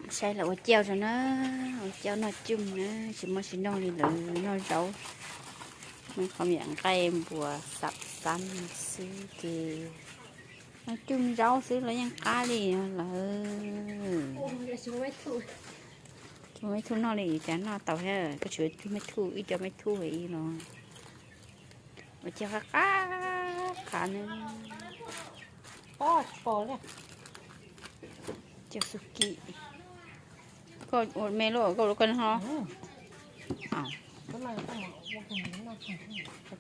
Saib lawv ua cauj rau na, ua cauj noj coj na, tsis muaj tsis noj li lawv noj zaub, noj qhov yam nqaij npua xam xab xwb ces noj coj zaub xwb los yeej qab li lawm. Coj me thuj noj li cas noj tau thiab, koj tsis coj me thuj ib co me thuj ib los ua cauj qab qab qab na. Cauj xu kim. Koj ua me luaj, koj ua koj ho.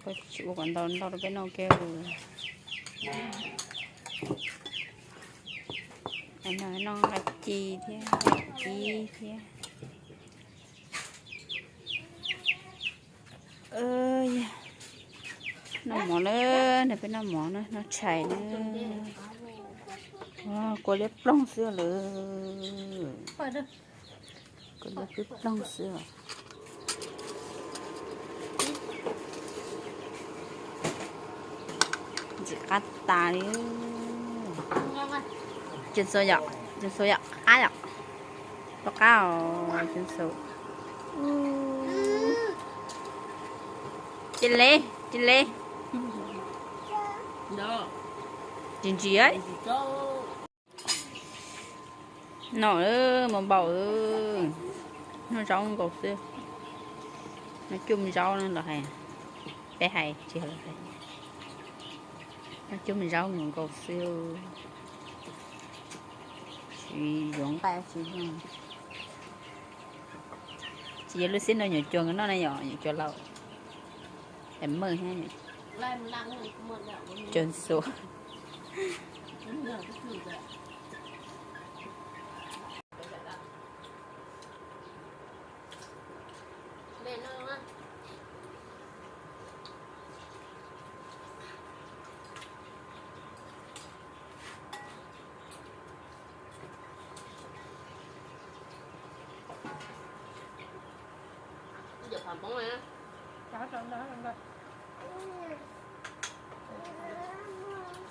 Koj tsis ua kom ntau ntau rau peb noj kiag. Noj nqaij ci thiab, ci thiab. Noj mov na, nrog peb noj mov na, noj tshais na. Kua liab ploog xwb lawm. Kua liab ploog xwb. Ntxim qab tas li. Cov xaus yom, cov xaus yom, qab yom. Tau qab os, cov xaus. Cia li, cia li. Ntsis ntsis. Noj mas npau, noj zaub nkaus xwb. Noj coj zaub no los hais, peb hais tsis hais, noj coj zaub nkaus xwb. Tsis yuav nqaij tsis zoo. Tsis yog lub xib no nyuam cuag nkaus no na yom, nyuam cuag laus. Es maj thiab, cov xaus.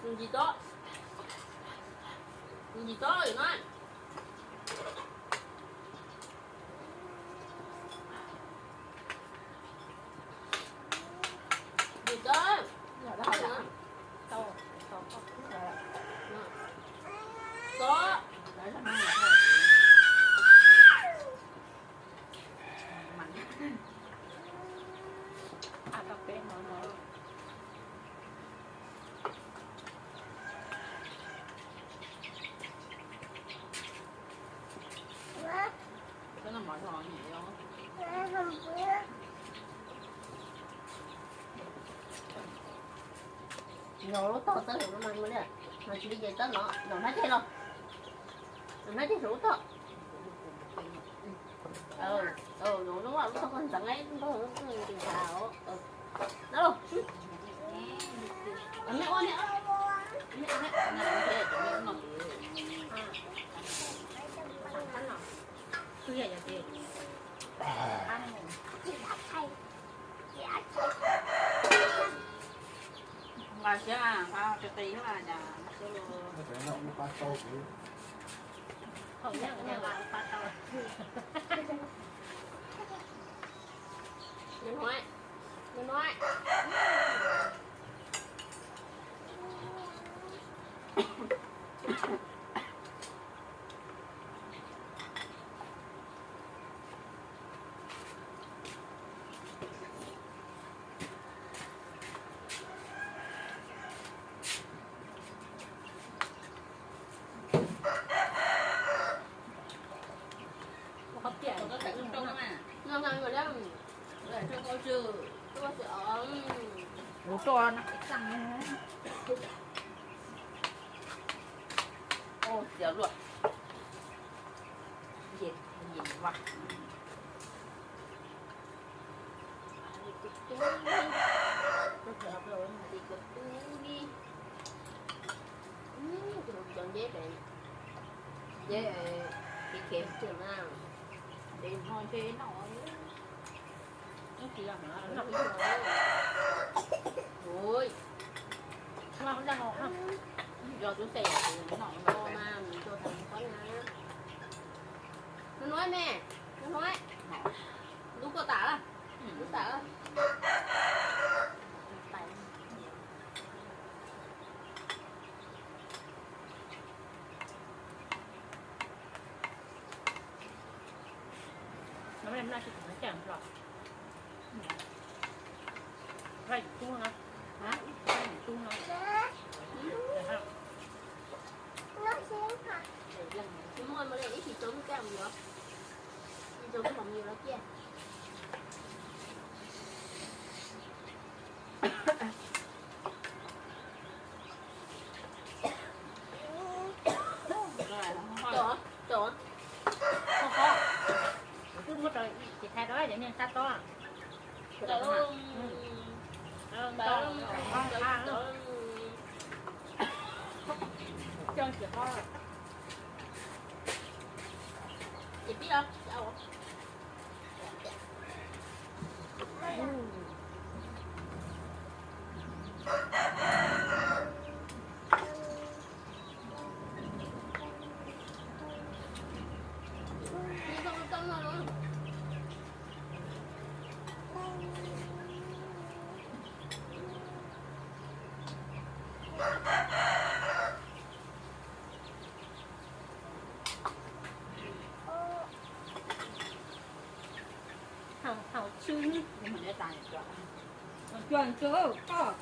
Ntsis txob, ntsis txob no. Ntsis txob. Txob. Nws lub tog txawb hauv no mas li, mas tsis li ces txawb no, nov hnab ceg los, nov hnab ceg lub tog. Lub tog koj ntxeev lub tog ntxhais os. Nqa siab, nqa qis qis los cas nqa siab los. Ua roj no. Xiav luaj. Nce, nce vaj. Cov nceb, nceb kev kev na, es hmo ntshe noj. Ui, yog tub xeem noj no mas mus rau hauv pob na. Me, lub koj tas lawm, lub tas lawm. Tsis muaj, ib tsis tso lub caj mus yuav, ib tso lub hom yus los ciaj. Twb muab rau ces thaij rau cov niag sab tob. Coj tsis qab. Thaum, thaum tsw, cuag tsw koj.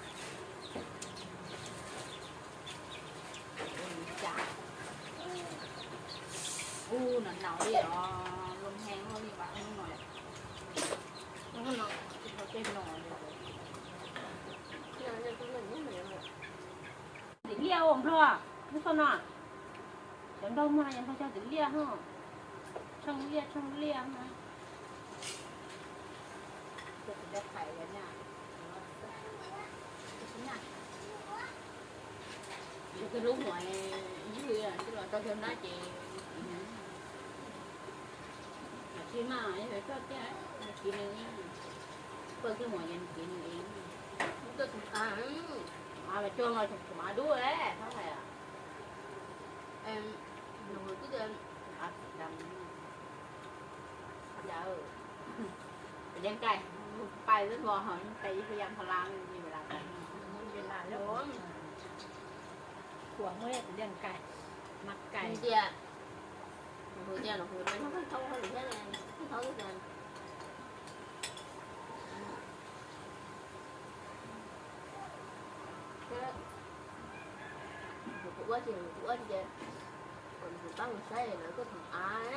Ua li cas? Ub, no nau li os, loo heev ua li vas ub no. Ub, no tsis tau tej no li. Daim liaj ua nplog, lub xyoo no. Cov nraug muag no yog nraug cog daim liaj ho. Tshooj liaj, tshooj liaj no. Yog koj lub muam ywg los rau cov nab ces, tsis mas yog coj kiag kiv nws, pawg kiag muam ces nws kiv nws. Tus av mas cuag mas tus av dub, thaub hais. Yog, liaj nkaim, pais lub npua ho pais ib pha yam pha la li las. Kuam muaj tus liaj nkaim, mas nkaim tias, tias no kuv tau thaub hauj lwm thiab, thaub Kuv ua tsis, kuv ua tsis ces kuv pab mus saib lawv tuaj thum av,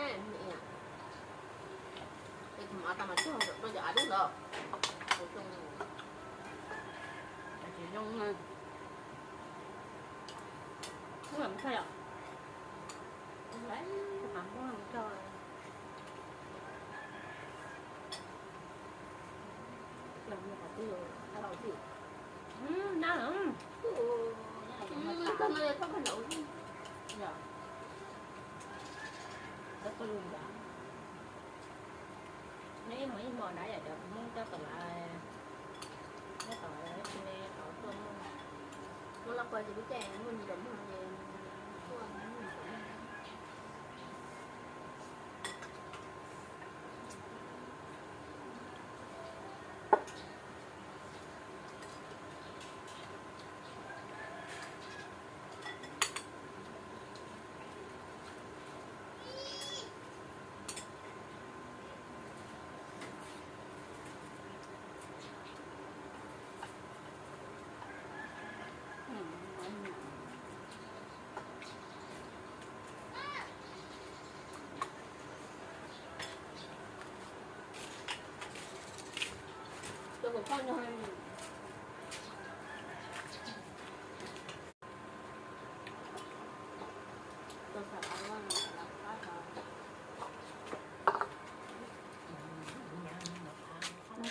es thum av tas mas tsuag rau cov av dub ntawd. Tsis zoo, mus txog yom, mus txog. Nej ib hmos ib hmos nrad yom, cov Hmoob coj tau lawm, nyob tau tsis ne tau tuaj muag. Muab loj kua ces lub caij muaj nyias zaum muag ces tuaj.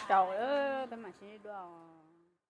Tsaus, peb mam sib ntsib dua.